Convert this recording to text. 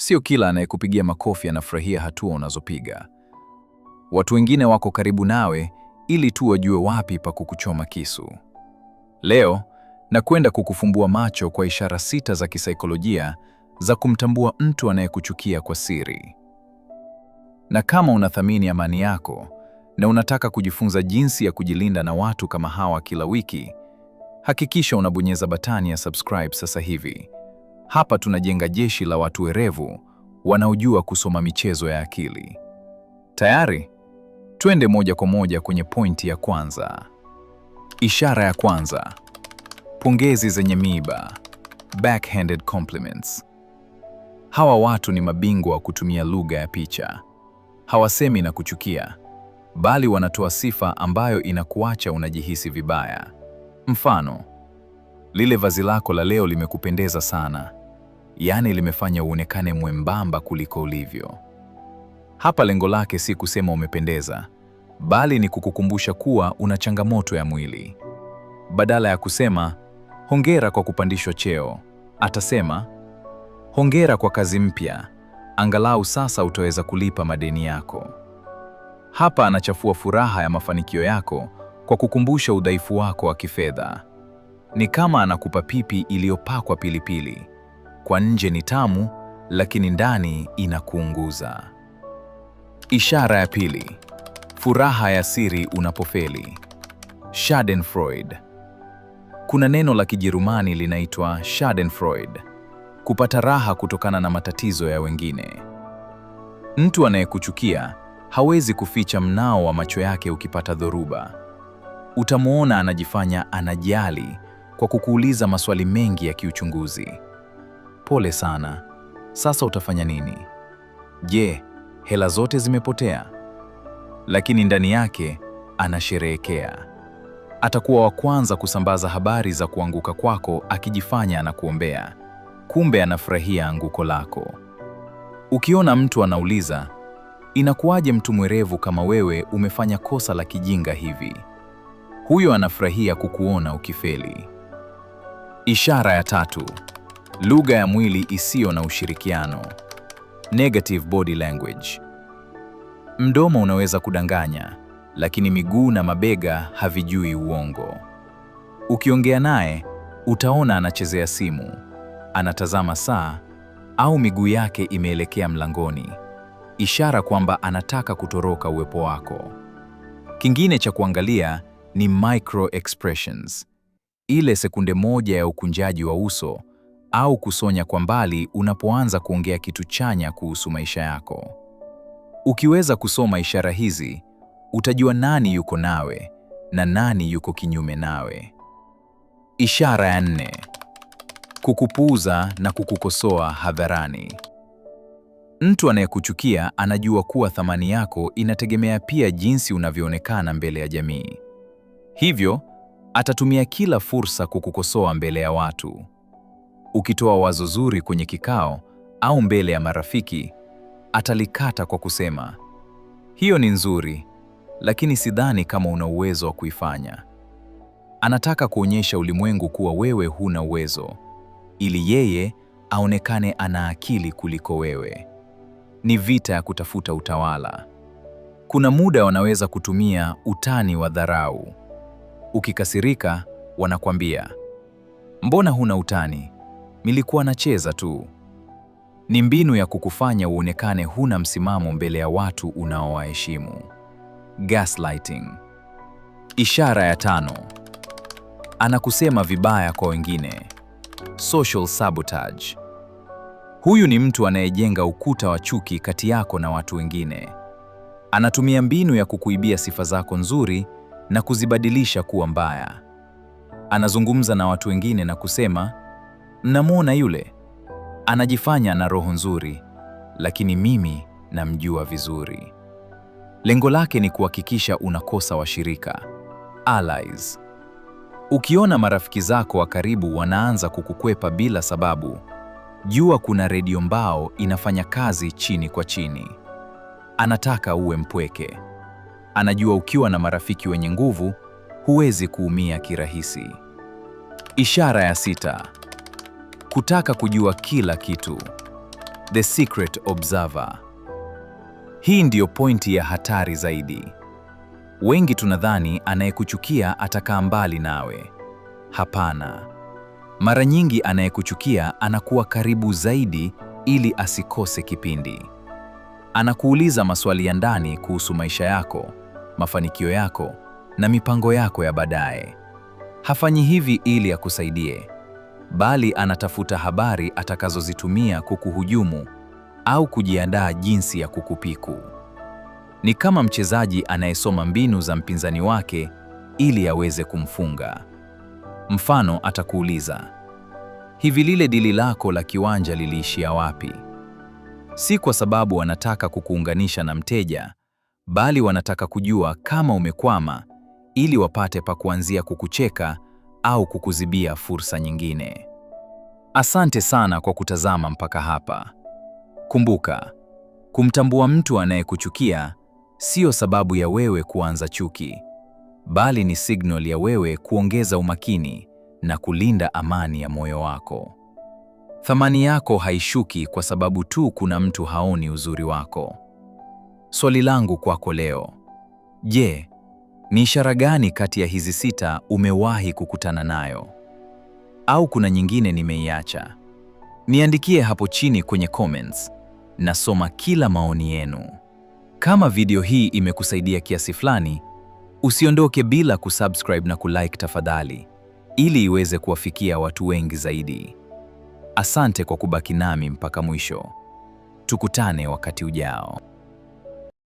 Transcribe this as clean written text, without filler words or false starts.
Sio kila anayekupigia makofi anafurahia hatua unazopiga. Watu wengine wako karibu nawe ili tu wajue wapi pa kukuchoma kisu. Leo nakwenda kukufumbua macho kwa ishara sita za kisaikolojia za kumtambua mtu anayekuchukia kwa siri. Na kama unathamini amani yako na unataka kujifunza jinsi ya kujilinda na watu kama hawa kila wiki, hakikisha unabonyeza batani ya subscribe sasa hivi. Hapa tunajenga jeshi la watu werevu wanaojua kusoma michezo ya akili. Tayari? Twende moja kwa moja kwenye pointi ya kwanza. Ishara ya kwanza: pongezi zenye miiba, backhanded compliments. Hawa watu ni mabingwa wa kutumia lugha ya picha. Hawasemi "nakuchukia", bali wanatoa sifa ambayo inakuacha unajihisi vibaya. Mfano, "Lile vazi lako la leo limekupendeza sana, yaani limefanya uonekane mwembamba kuliko ulivyo." Hapa lengo lake si kusema umependeza, bali ni kukukumbusha kuwa una changamoto ya mwili. Badala ya kusema "hongera kwa kupandishwa cheo", atasema "hongera kwa kazi mpya, angalau sasa utaweza kulipa madeni yako." Hapa anachafua furaha ya mafanikio yako kwa kukumbusha udhaifu wako wa kifedha. Ni kama anakupa pipi iliyopakwa pilipili. Kwa nje ni tamu, lakini ndani inakuunguza. Ishara ya pili: furaha ya siri unapofeli. Schadenfreude. Kuna neno la Kijerumani linaitwa Schadenfreude, kupata raha kutokana na matatizo ya wengine. Mtu anayekuchukia hawezi kuficha mng'ao wa macho yake ukipata dhoruba. Utamwona anajifanya anajali kwa kukuuliza maswali mengi ya kiuchunguzi. "Pole sana, sasa utafanya nini? Je, hela zote zimepotea?" Lakini ndani yake anasherehekea. Atakuwa wa kwanza kusambaza habari za kuanguka kwako akijifanya anakuombea. Kumbe anafurahia anguko lako. Ukiona mtu anauliza, "Inakuwaje mtu mwerevu kama wewe umefanya kosa la kijinga hivi?" Huyo anafurahia kukuona ukifeli. Ishara ya tatu: lugha ya mwili isiyo na ushirikiano. Negative body language. Mdomo unaweza kudanganya, lakini miguu na mabega havijui uongo. Ukiongea naye, utaona anachezea simu, anatazama saa au miguu yake imeelekea mlangoni, ishara kwamba anataka kutoroka uwepo wako. Kingine cha kuangalia ni micro expressions, ile sekunde moja ya ukunjaji wa uso au kusonya kwa mbali unapoanza kuongea kitu chanya kuhusu maisha yako. Ukiweza kusoma ishara hizi, utajua nani yuko nawe na nani yuko kinyume nawe. Ishara ya nne: kukupuuza na kukukosoa hadharani. Mtu anayekuchukia anajua kuwa thamani yako inategemea pia jinsi unavyoonekana mbele ya jamii. Hivyo, atatumia kila fursa kukukosoa mbele ya watu. Ukitoa wazo zuri kwenye kikao au mbele ya marafiki, atalikata kwa kusema, "Hiyo ni nzuri, lakini sidhani kama una uwezo wa kuifanya." Anataka kuonyesha ulimwengu kuwa wewe huna uwezo, ili yeye aonekane ana akili kuliko wewe. Ni vita ya kutafuta utawala. Kuna muda wanaweza kutumia utani wa dharau. Ukikasirika, wanakwambia, "Mbona huna utani? Nilikuwa nacheza tu." Ni mbinu ya kukufanya uonekane huna msimamo mbele ya watu unaowaheshimu. Gaslighting. Ishara ya tano: anakusema vibaya kwa wengine. Social sabotage. Huyu ni mtu anayejenga ukuta wa chuki kati yako na watu wengine. Anatumia mbinu ya kukuibia sifa zako nzuri na kuzibadilisha kuwa mbaya. Anazungumza na watu wengine na kusema, "Mnamwona yule? Anajifanya ana roho nzuri, lakini mimi namjua vizuri." Lengo lake ni kuhakikisha unakosa washirika, allies. Ukiona marafiki zako wa karibu wanaanza kukukwepa bila sababu, jua kuna redio mbao inafanya kazi chini kwa chini. Anataka uwe mpweke. Anajua ukiwa na marafiki wenye nguvu, huwezi kuumia kirahisi. Ishara ya sita: kutaka kujua kila kitu. The Secret Observer. Hii ndiyo pointi ya hatari zaidi. Wengi tunadhani anayekuchukia atakaa mbali nawe. Hapana. Mara nyingi anayekuchukia anakuwa karibu zaidi ili asikose kipindi. Anakuuliza maswali ya ndani kuhusu maisha yako, mafanikio yako na mipango yako ya baadaye. Hafanyi hivi ili akusaidie, bali anatafuta habari atakazozitumia kukuhujumu au kujiandaa jinsi ya kukupiku. Ni kama mchezaji anayesoma mbinu za mpinzani wake ili aweze kumfunga. Mfano, atakuuliza, hivi lile dili lako la kiwanja liliishia wapi? Si kwa sababu wanataka kukuunganisha na mteja, bali wanataka kujua kama umekwama ili wapate pa kuanzia kukucheka au kukuzibia fursa nyingine. Asante sana kwa kutazama mpaka hapa. Kumbuka, kumtambua mtu anayekuchukia sio sababu ya wewe kuanza chuki, bali ni signal ya wewe kuongeza umakini na kulinda amani ya moyo wako. Thamani yako haishuki kwa sababu tu kuna mtu haoni uzuri wako. Swali langu kwako leo: je, ni ishara gani kati ya hizi sita umewahi kukutana nayo? Au kuna nyingine nimeiacha? Niandikie hapo chini kwenye comments. Nasoma kila maoni yenu. Kama video hii imekusaidia kiasi fulani, usiondoke bila kusubscribe na kulike tafadhali, ili iweze kuwafikia watu wengi zaidi. Asante kwa kubaki nami mpaka mwisho. Tukutane wakati ujao.